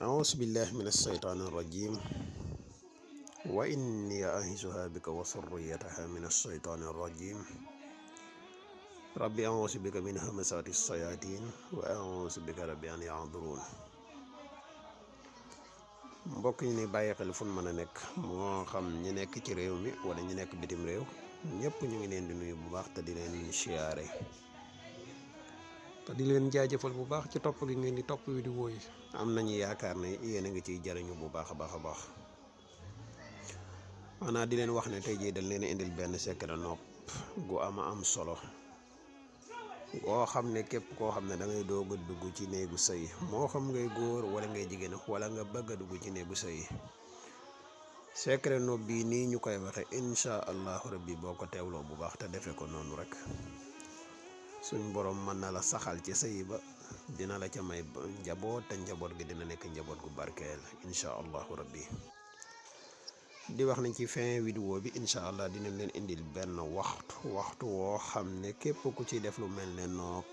أعوذ بالله من الشيطان الرجيم وإني أعيذها بك وذريتها من الشيطان الرجيم ربي أعوذ بك من همزات الشياطين وأعوذ بك ربي أن يحضرون. mbokk yi ni bàyyi xel fu mën a nekk moo xam ñi nekk ci réew mi wala ñi nekk bitim réew ñëpp ñu ngi leen di nuyu bu baax te di leen siyaare te di leen jaajëfal bu baax ci topp gi ngeen di topp vidéo yi. am nañu yaakaar ne yéen a ngi ciy jariñu bu baax a baax xanaa di leen wax ne tey jii dañ leen indil benn secret nopp gu am solo goo xam ne képp koo xam ne da ngay doog a dugg ci néegu sëy moo xam ngay góor wala ngay jigéen wala nga bëgg a dugg ci néegu sëy secret nopp bii nii ñu koy waxe insha allahu rabbi boo ko teewloo bu baax te defee ko noonu rek suñ borom mën na la saxal ci sëy ba dina la ca may njaboot te njaboot gi dina nekk njaboot gu barkeel insha allahu rabbi. di wax nañ ci fin vidéo bi insha allah dina leen indil benn waxtu woo xam ne képp ku ci def lu mel ne nopp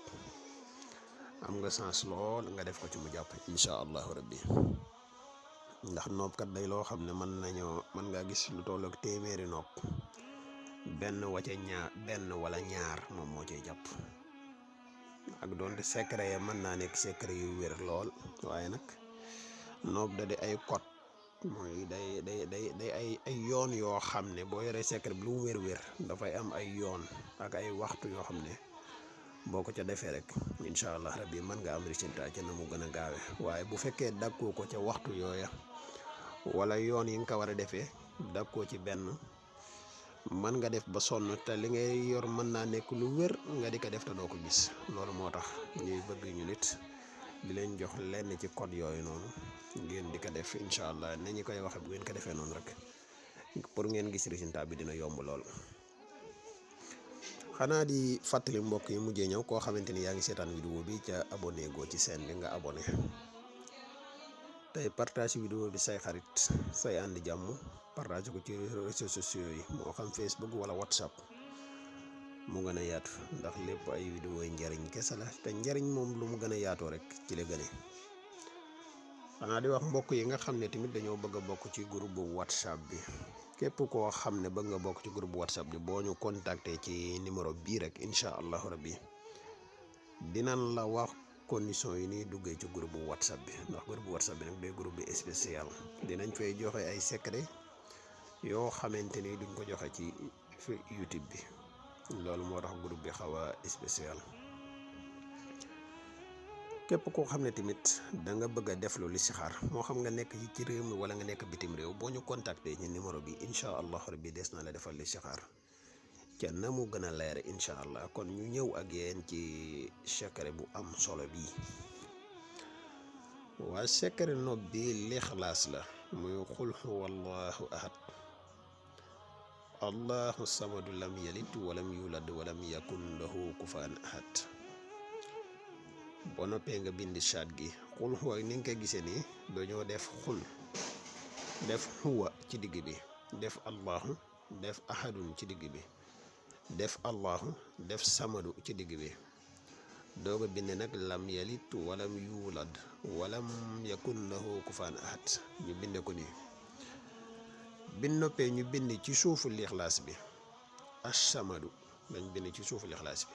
am nga sens lool nga def ko ci mu jàpp insha allahu rabbi. ndax nopp kat day loo xam ne mën ngaa gis lu tollook téeméeri nopp benn wala ñaar moom moo cay jàpp. ak doonte secret ya mën naa nekk secret yu wér lool waaye nag nopp da di ay code mooy day ay yoon yoo xam ne boo yoree secret bi lu mu wér dafay am ay yoon ak ay waxtu yoo xam ne boo ko ca defee rek incha allah rabbi mën nga am résultat ca na mu gën a gaawe waaye bu fekkee dakkoo ko ca waxtu yooya wala yoon yi nga ko war a defee dakkoo ci benn mën nga def ba sonn te li ngay yor mën naa nekk lu wér nga di ko def te doo ko gis. loolu moo tax ñuy bëgg ñu nit di leen jox lenn ci code yooyu noonu ngeen di ko def incha allah ne ñi koy waxe bu ngeen ko defee noonu rek pour ngeen gis résultat bi dina yomb lool. xanaa di fàttali mbokk yi mujjee ñëw koo xamante ni yaa ngi seetaan vidéo bi ca abonné goo ci chaîne bi nga abonné tey partage vidéo bi say xarit say ànd jàmm partage ko ci réseaux sociaux yi moo xam Facebook wala WhatsApp mu gën a yaatu ndax lépp ay vidéo yi njariñ kese la te njariñ moom lu mu gën a yaatoo rek ci la gëne. xanaa di wax mbokk yi nga xam ne tamit dañoo bëgg a bokk ci groupe bu WhatsApp bi képp koo xam ne bëgg nga bokk ci groupe WhatsApp bi boo ñu contacter ci numéro bii rek incha allahu rabbi dinañ la wax condition yi ni duggee ci groupe bu WhatsApp bi ndax groupe bu WhatsApp bi nag day groupe bi spécial dinañ fay joxe ay secret yoo xamante ni duñ ko joxe ci YouTube bi loolu moo tax groupe bi xaw a spécial. képp koo xam ne tamit da nga bëgg a def lu listixaar moo xam nga nekk ci réew mi wala nga nekk bitim réew boo ñu contacter ci numéro bi incha allah rabbi des na la defal listixaar ca na mu gën a leer incha allah. kon ñu ñëw ak yéen ci secret bu am solo bii. waa secret nopp bi lixlaas la muy xul huwallahu ahad allahu samadu lam yalid walam yulad walam yakun lahu kufuwan ahad. boo noppee nga bind chat gi xul xuwa ni nga ko gisee nii dañoo def xul def xuwa ci digg bi def allahu def ahadun ci digg bi def allahu def samadu ci digg bi dooga bind nag lam yalit walam yuulad walam yakun lahu kufuwan ahad ñu bind ko nii. bind noppee ñu bind ci suufu lixlaas bi assamadu dañ bind ci suufu lixlaas bi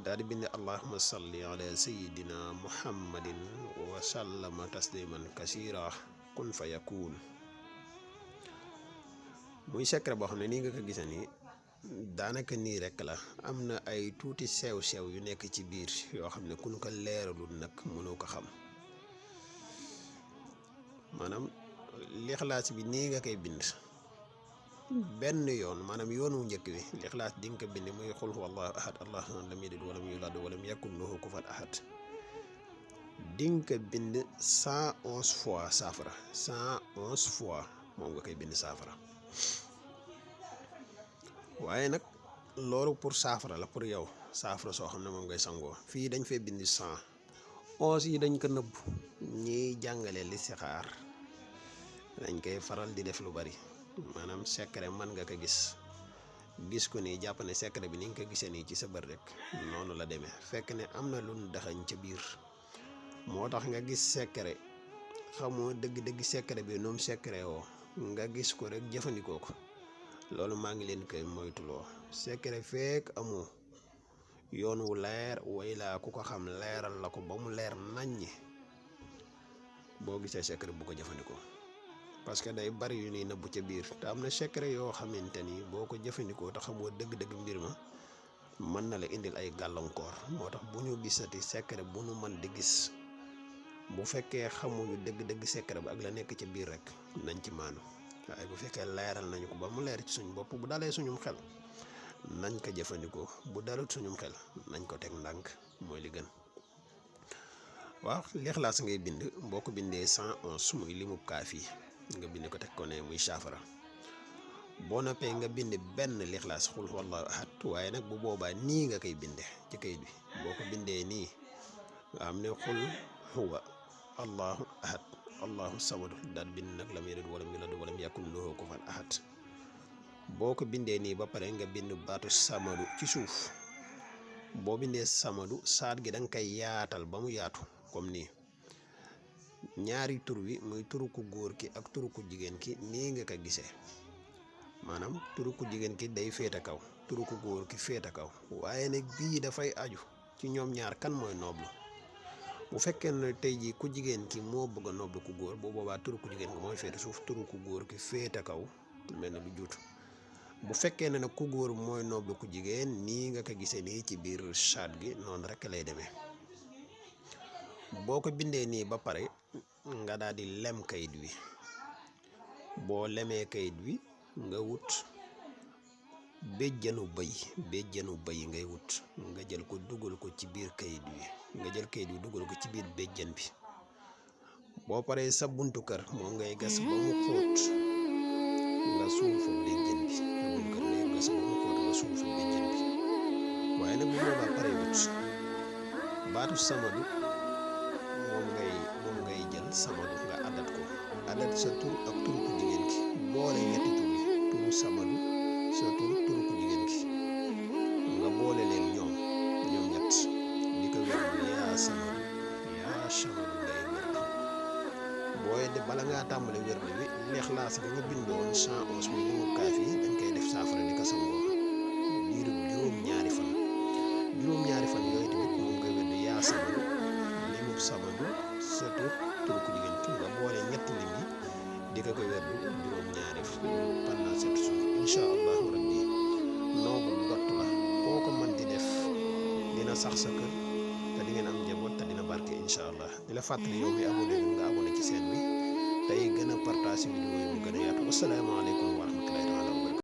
daal di bind allahumma salli ala sayyidina muhammadin wa sallama tasliman kasira kun fa yakun. muy secret boo xam ne nii nga ko gisee nii daanaka nii rek la am na ay tuuti sew yu nekk ci biir yoo xam ne ku ñu ko leeralul nag mënoo ko xam. maanaam lixlaas bi nii nga koy bind benn yoon maanaam yoonu njëkk bi lixlaas di nga ko bind muy xul huwallahu ahad allahu lam yalid walam yulad walam yakun lahu kufuwan ahad di nga ko bind 111 fois saafara 111 fois moom nga koy bind saafara. waaye nag loolu pour saafara la pour yow saafara soo xam ne moom ngay sangoo. fii dañ fee bind 111 yi dañ ko nëbb ñiy jàngale listixaar dañ koy faral di def lu bari. maanaam secret mën nga ko gis ko nii jàpp ne secret bi ni nga ko gisee nii ci sa bët rek noonu la demee fekk ne am na lu daxañ ca biir moo tax nga gis secret xamoo dëgg-dëgg secret bi noom secret woo nga gis ko rek jëfandikoo ko loolu maa ngi leen koy moytuloo secret feek amoo yoon wu leer way laa ku ko xam leeral la ko ba mu leer naññi boo gisee secret bu ko jëfandikoo parce que day bari yu ñuy nëbbu ca biir te am na secret yoo xamante ni boo ko jëfandikoo te xamoo dëgg-dëgg mbir ma mën na la indil ay gàllankoor moo tax bu ñu gisati secret bu nu mën di gis bu fekkee xamuñu dëgg-dëgg secret ba ak la nekk ca biir rek nañ ci maanu waaye bu fekkee leeral nañu ko ba mu leer ci suñ bopp bu dalee suñum xel nañ ko jëfandikoo bu dalut suñum xel nañ ko teg ndànk mooy li gën. waaw lixlaas ngay bind boo ko bindee 111 muy limub kaaf yi nga bind ko teg ko ne muy saafara boo noppee nga bind benn lixlaas xul wallahu ahad waaye nag bu boobaa nii nga koy binde ci kayit bi boo ko bindee nii nga am ne xul huwa allahu ahad allahu samadu daal bind nag lam yalid walam yulad walam yakun lahu kufuwan ahad boo ko bindee nii ba pare nga bind baatu samadu ci suuf boo bindee samadu saat gi da nga koy yaatal ba mu yaatu comme nii ñaari tur wi muy turu ku góor ki ak turu ku jigéen ki nii nga ko gisee maanaam turu ku jigéen ki day féete kaw turu ku góor ki féete kaw waaye nag bii dafay aju ci ñoom ñaar kan mooy nooblu bu fekkee ne tey jii ku jigéen ki moo bëgg a nooblu ku góor bu boobaa turu ku jigéen ki mooy féete suuf turu ku góor ki féete kaw mel na lu juutu bu fekkee ne nag ku góor mooy nooblu ku jigéen nii nga ko gisee nii ci biir chat gi noonu rek lay demee boo ko bindee nii ba pare nga daal di lem kayit wi boo lemee kayit wi nga wut béjjanu bëy ngay wut nga jël ko dugal ko ci biir kayit wi nga jël kayit wi dugal ko ci biir béjjan bi boo paree sa buntu kër moom ngay gas ba mu xóot nga suufu béjjan bi sa buntu kër ngay gas ba mu xóot nga suufu béjjan bi waaye nag bu boobaa pare wut baatu samadu moom ngay jël samadu nga adat ko adat sa tur ak turu ku jigéen ki boole ñetti tur yi turu samadu sa tur turu ku jigéen ki nga boole leen ñoom ñett di ko wér yaa samadu ngay wér booy de bala ngaa tàmbale wér bi lixlaas bi nga bindoon 111 muy limu kaaf yi dañ koy def saafara di ko sangoo diiru juróom-ñaari fan yooyu tamit moom ngay wér yaa samadu limub samadu sa tur turu ku jigéen ki nga boole ñetti lim yi di ko wér juróom-ñaari pendant 7 jours incha allahu rabbi noobu dott la koo ko mën di def dina sax sa kër te di ngeen am njaboot te dina barke incha allah di la fàttali yow mi abonné nga abonné ci chaîne bi tey gën a partage vidéo yi mu gën a yaatu asalaamaaleykum